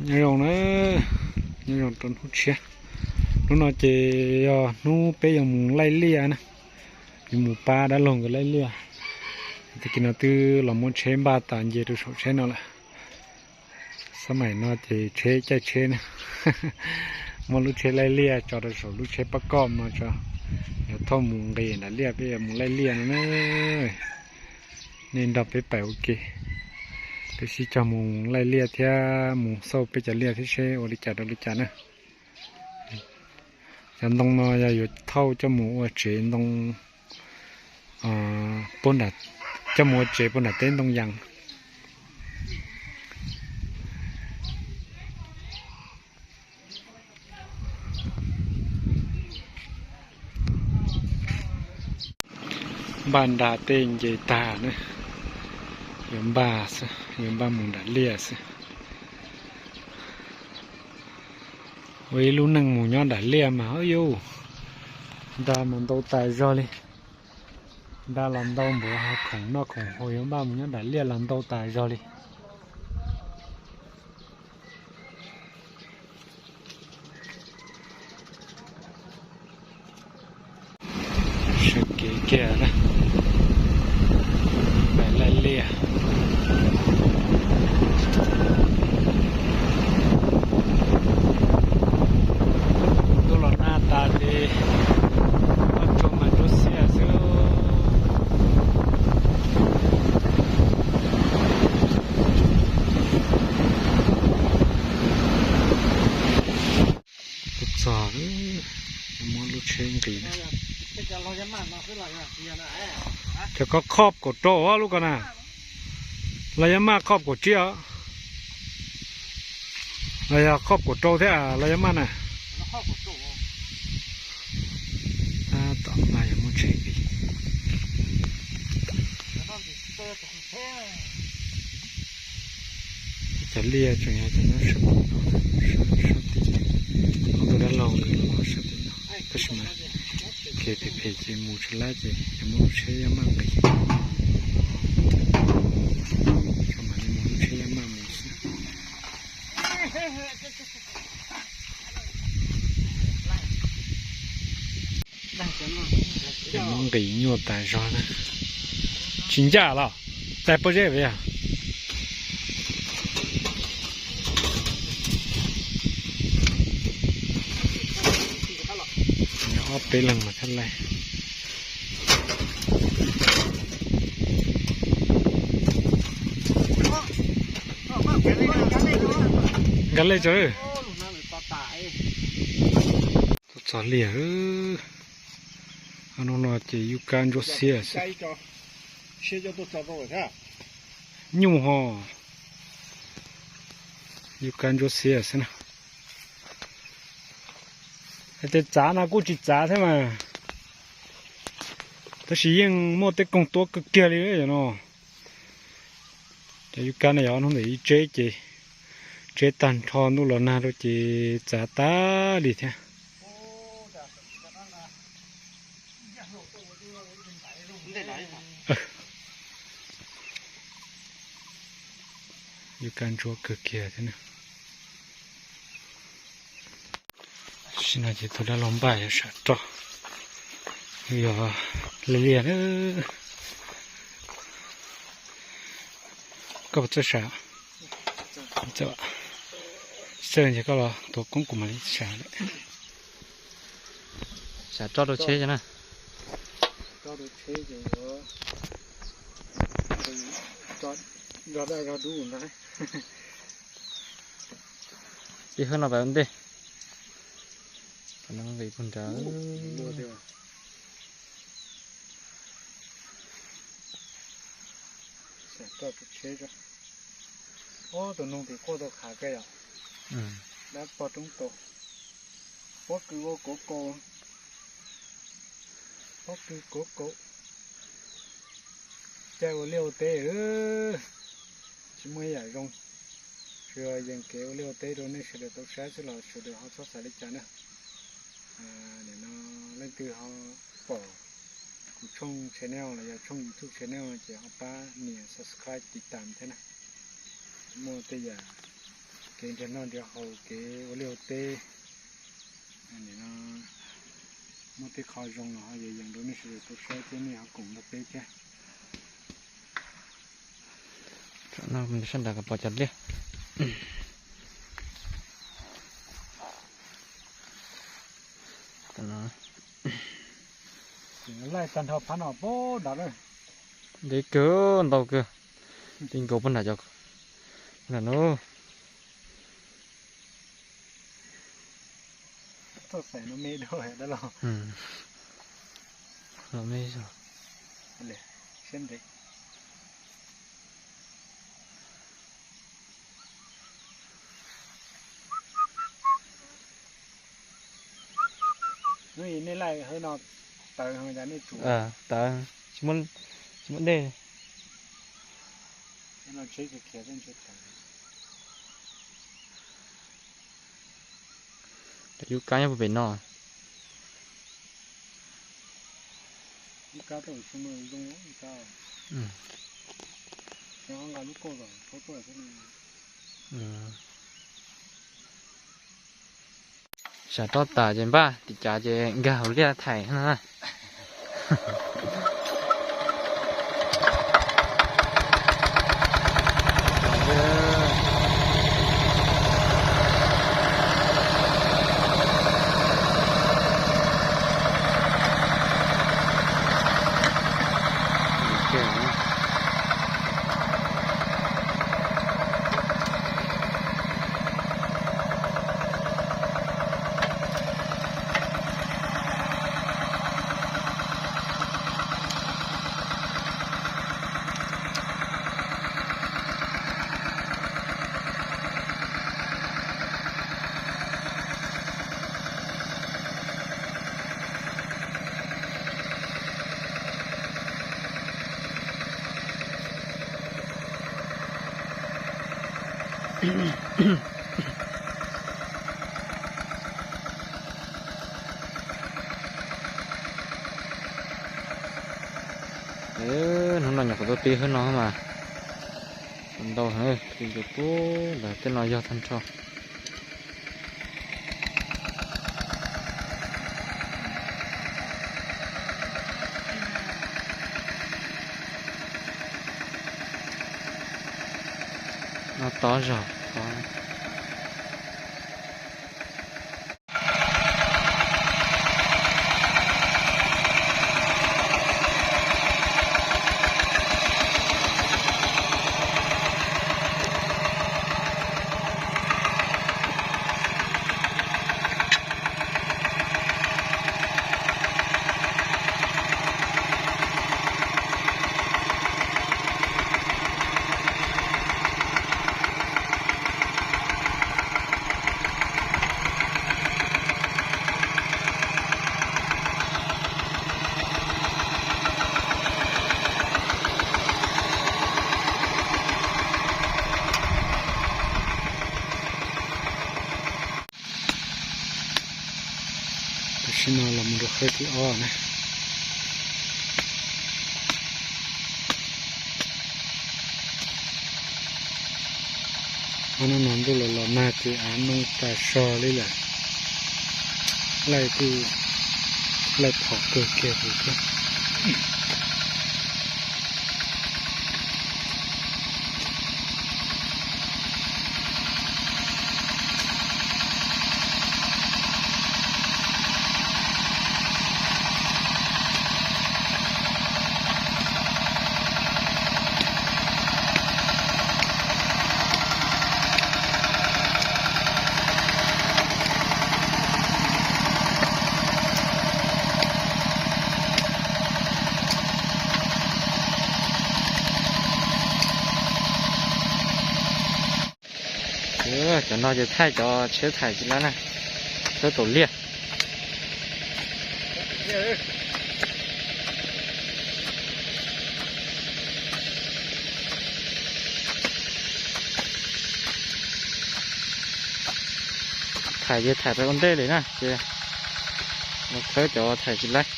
Nyob zoo na, nyob zoo rau hnub tshiab. Hnub no ces yog hnub peb yuav mus laij liaj na, yuav mus pab dab laug nkawd laij liaj. Tag kis no twb los muab tsheb npaj tas nce rau saum tsheb no lawm. Xab maim no ces tsheb caij tsheb na, muab lub tsheb laij liaj tso rau saum lub tsheb pab koj no tso, yuav thauj mus nqis nram liaj peb yuav mus laij liaj no na. Nej nrog peb pais ua ke, peb sib cog mus laij liaj thiab mus xauj peb cov liaj thiab seb ua li cas rau li cas na. Cov ntoo no yog yuav thauj coj mus ua tsev ntoo, coj mus ua tsev puag nram teb ntoo yas. Npaj nra tej nce tag na, yuav npaj xwb, yuav npaj mus nram liaj xwb. Ua ib lub neej mus nyob nram liaj mas, yus, nra mas ntau tas zog li. Nra los ntau npaum, khoom noj khoom haus yuav npaj mus nyob nram liaj los ntau tas zog li. Sawv kev kiag na, pais laij liaj. Ntuj los nag tas ces noj tsuag mas ntsuab xiab xwb. Tuaj txog, muab lub tsheb nqis na. Cov ko khob kaum rau lub ko na, los yog maj khob kaum tsib os, los yog khob kaum rau thiab los yog maj na. Tab tom maj yog muab tsheb nqis. Cov liaj tseem yog cov nyob sab tim no, sab tim, ob tug dab laug los sab tim no, tab sis mas kev phem phem ces mus tsis laib ces yuav muab lub tsheb yaj maj nqis. Tso mam li mus lub tsheb yaj maj mus xwb. Muab nqis nyuaj tas zog na. Tsis ncaj los, tais pob zeb yog. Ob peb leeg mas thiaj laij. Nkag lej tso. Tuaj txog liaj, hnub no ces yub kab ntsuab xiab xwb. Nyuj ho, yub kab ntsuab xiab xwb na. Hais tias txav no kuj tsis txav thiab mas, tab sis yeej muaj tej koog tuab kawg kiag li no. Cov yub kab no yog hnub ntawm ib tseb ces tseb tag nrho ntuj los nag rau ces txav tag li thiab. Yub kab ntsuab kawg kiag thiab na. Tam sim no ces tus dab laug npaj yuav sam roj, yog laij liaj na. Koj puas txawj sam? Txawj ces koj los tuav koob kuv mam li sam lawm. Sam roj rau tsheb na. Ib hwb no pais ua ntej, pais no nqis puag nrad. Ob tug noog tim quaj tau khav kawg yom. Dab pog roob tau. Pob kws ua kov kaus, pob kws kov kaus. Caij ua liaj ua teb, tsis muaj ib yam zoo, tsuas yog yees kev ua liaj ua teb rau nej sawv daws tau saib xwb los sawv daws ho txhob xav li cas na. Nim no leej twg ho pom kuv tshooj channel los yog tshooj YouTube channel ces ho pab nias subscribe tiv tam thiab na. Muaj tej yam kev Nrhiav noj nrhiav haus kev ua liaj ua teb, muaj tej qho zoo los ho yees yees rau nej sawv daws tau saib thiab nej ho koom nrog peb thiab. Sab nrad pom cov liaj. Laij tag nrho phab no pab nrad lawm. Ntev kawg, ntau kawg. Ti nkaus pab nrad cov, pab nrad no. Txoj xaim no me dua dab los. Los me zog. Siab ntev. Nej laij hawb no tawv heev cas nej tsuav? Tawv, tsis muaj dej. Yub kab nyob puag pem no. Sam rov tas ces npaj tim cav ces nkag hauv liaj thaim no na. Hnub no nyuam qhuav tuaj tib hwb no mas ntau heev, tus ntsuas pub lawm tej no yog tag nrho. No tod zog. Tam sim no los mus rau khawb thib ob na. Ob hnub no ntuj los los nag ces av noo tas zog li lawm. Laij kuj laij phom kawg kiag li thiab. Cov no ces thaij cov tsheb thaim tsis laib na, tsheb taus liaj. Thaim ces thaim rau ua ntej li na ces mus khawb cov thaim tsis laib.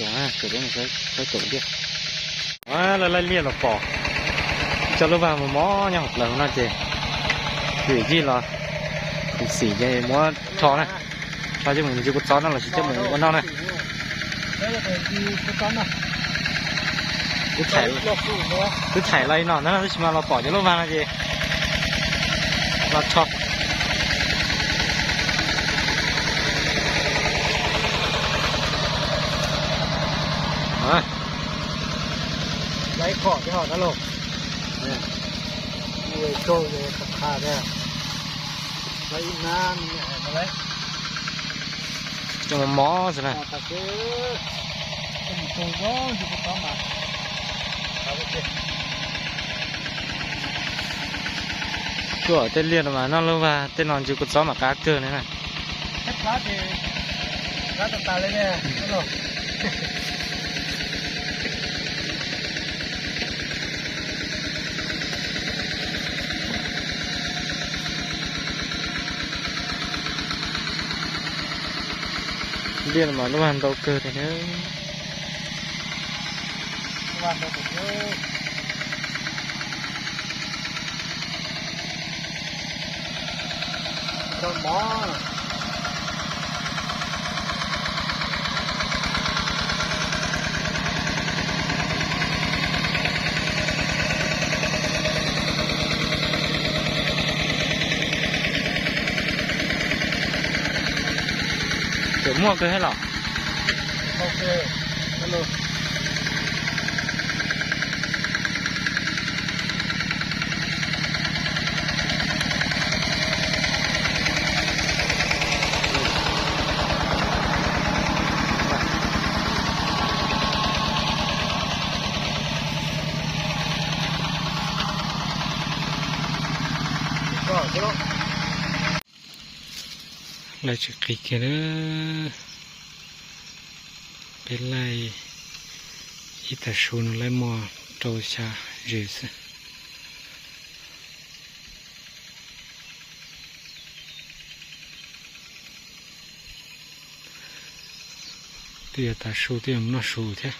Kaum, kaum liaj. Lawv laij liaj los pom cov lub vaj mos mos nyob hauv plawv no ces yawm yij los xim ces muab rho na, rho coj mus ntsis kua txob no los sis coj mus ua noj na. Twb thaim los li no tab sis mas los pom cov lub vaj no ces los rho. Lawv ib khom thiab hos dab laug. Ua ib tsaug kha kha thiab. Lawv ib hnab no lawm. Cov mos mos xwb na. Tuaj tej liaj no mas noj lub vaj tej no ntsis kua txob mas qab kawg li na. Liaj no mas lub vaj ntau kawg li thiab. Tseem muaj kawg thiab los? Laij tsis qis kiag lawm. Peb laij ib tag su no laij muaj rau xya zes xwb. Twb yog tas su twb yog mus noj su thiab.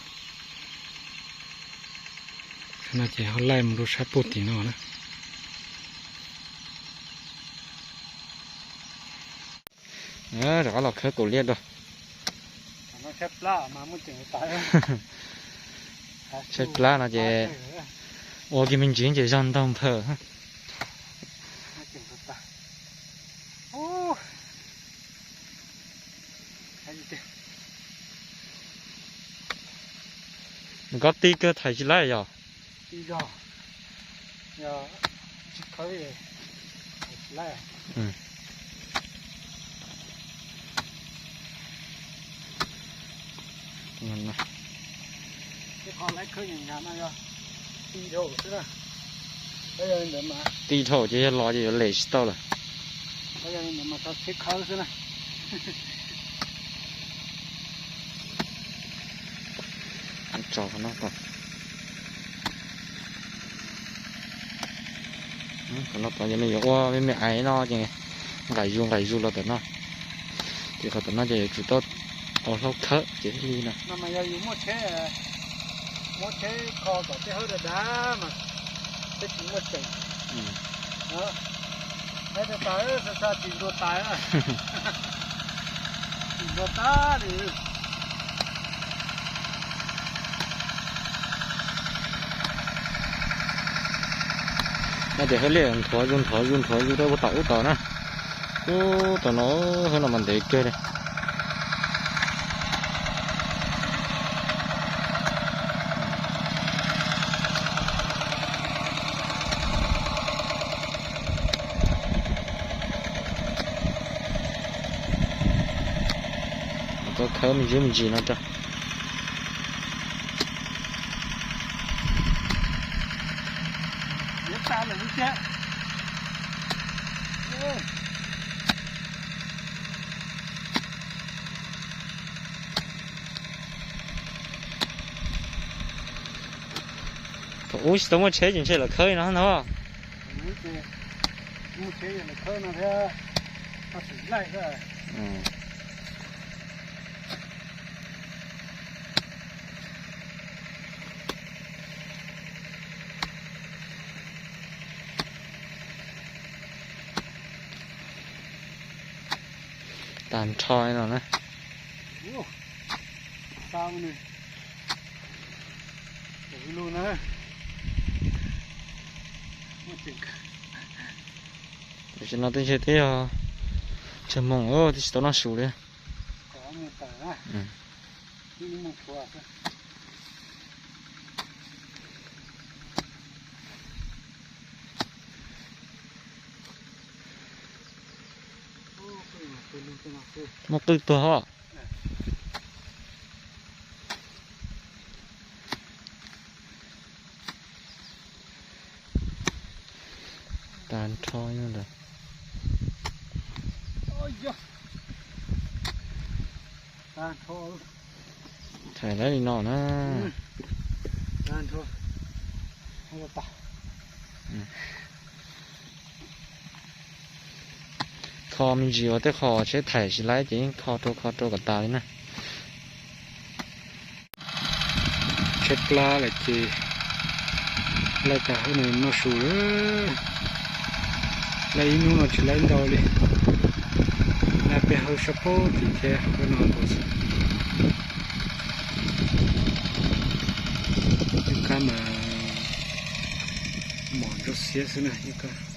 Tam no ces ho laij mus rau sab puag tim no na. Rov qab los khawb kaum liaj dua. Tshaib plab no ces ua kiag me ntsis ces zog ntog nphaws. Nws koj ti kawg thaiv tsis laij yog? Ti dhau ces yog los ces yuav lem tsis tau lawm. Tso qhov no, qhov no tod ces nws yuav ua me me aiv no ces nqaim zus nqaim zus los tom no. Ces qhov tom no ces yuav tsum tau ua hlau khawb ces thiaj li no. No ces hauj liaj nthuav zus nthuav zus nthuav zus rau puag tom ub tod na. Ub, tom no, hauv no mas ntev kawg li. Tau khawb me ntsis me ntsis no rau. Thaum ub tsis tau muaj tsheb ces ntshe lawv khawb li no ntag. Tag nrho no na. Tam sim no twb ntshe twb yog tsawg moos, twb tsis tau noj su li. Muaj qwj tuag os. Tag nrho ntawd. Thaij laib li no na. Tho me ntsis uas tej qho tsheb thaiv tsis laib ces yeej tho rau kho rau kom tas li na. Tshaib plab lawm ces laij tag hauv no noj su lawm. Laij ib hnub no tsis laij ntau li. Laij peb hauv sab pab tim thiab hauv no tus. Yub kab mas mom ntsuab xiab xwb na yub kab.